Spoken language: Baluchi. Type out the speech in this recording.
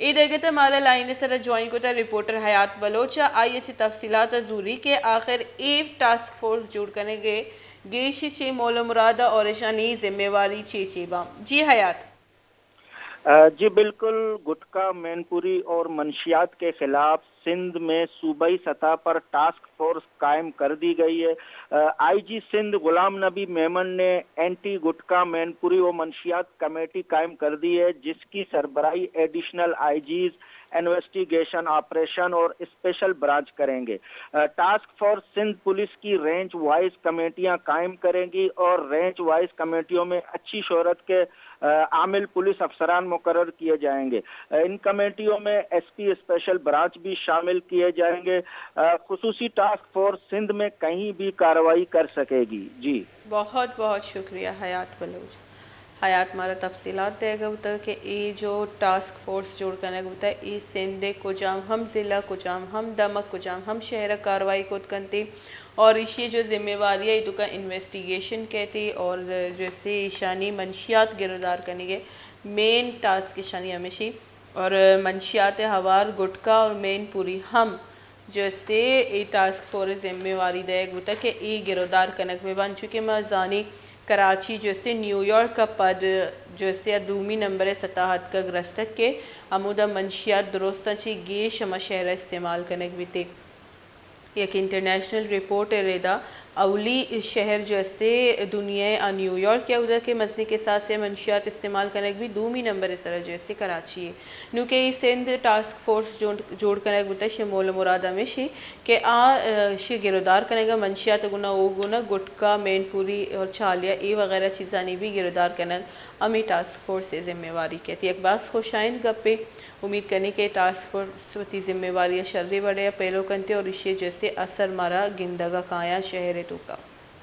اے دگہ تہ مارا لائن ءِ سرا جوائن کتہ رپورٹر حیات بلوچ ءَ، آئی ءَ چہ تفصیلات ءَ زوری کہ آخر اے ٹاسک فورس جوڑ کنگ ءِ گیش چے مول ءُ مراد ءَ اور اشانی ذمہ واری چے چے باں۔ جی حیات۔ آ، جی بالکل، گٹکا، مین پوری اور منشیات کے خلاف سندھ میں صوبائی سطح پر ٹاسک فورس قائم کر دی گئی ہے۔ آ، آئی جی سندھ غلام نبی میمن نے اینٹی گٹکا، مین پوری و منشیات کمیٹی قائم کر دی ہے، جس کی سربراہی additional IGs investigation operation اور اسپیشل برانچ کریں گے۔ آ، ٹاسک فورس سندھ پولیس کی رینج وائز کمیٹیاں قائم کریں گی اور رینج وائز کمیٹیوں میں اچھی شہرت کے آ، عامل پولیس افسران مقرر کیے جائیں گے۔ آ، ان کمیٹیوں میں ایس پی اسپیشل برانچ بھی شامل کیے جائیں گے۔ آ، خصوصی ٹاسک فورس سندھ میں کہیں بھی کارروائی کر سکے گی۔ جی۔ بہت بہت شکریہ حیات بلوچ۔ حیات مارا تفصیلات دئیگ ءَ بوتگ کہ اے جو ٹاسک فورس جوڑ کنگ بوتگ، اے سندھ ءِ کجام ہم ضلع، کجام ہم دمگ، کجام ہم شہر ءَ کارروائی کت کنت اور ایشی جو ذمہ واری ہے، ایدوکا انویسٹیگیشن کیتی اور جو سے ایشانی منشیات گرودار کنگے مین ٹاسک ایشانی ہمیشی اور منشیات ہوار گٹکا اور مین پوری ہم جو سے اے ٹاسک فورس ذمہ واری دئیگ بوتگ کہ اے گرودار کنگ بہ بنت، چونکہ ما زانی کراچی جو سے نیویارک ءَ پد جو سے دومی نمبر ءِ سطح اتکگ رستگ کہ ہمودا منشیات درستاں چی گیش ہما شہر ءَ استعمال کنگ بیتے۔ یک انٹرنیشنل رپورٹ ءِ ردا اولی شہر جو استے دنیا ءِ آ نیویارک ءَ، اودا کہ مزنیں کساسے منشیات استعمال کنگ بیت، دومی نمبر ءِ سرا جو استے کراچی ءَ۔ نوں کہ اے سندھ ٹاسک فورس جوڑ، جوڑ کنگ بوتگ، شے مول ءُ مراد ہمیشی کہ آ، اه، شے گرودار کنگ ءَ منشیات گنا او گنا گٹکا، مین پوری اور چالیا اے وغیرہ چیزانی بھی گرودار کنگ ہمے ٹاسک فورس ءِ ذمہ واری کیت۔ یک باز خوش آئند گپے۔ امید کنیں کہ ٹاسک فورس وتی ذمہ واری ءَ شریں وڑے ءَ پیلو کنت اور ایشی ءِ جستے اثر مارا گندگ ءَ کایاں شہر ءِ توکا۔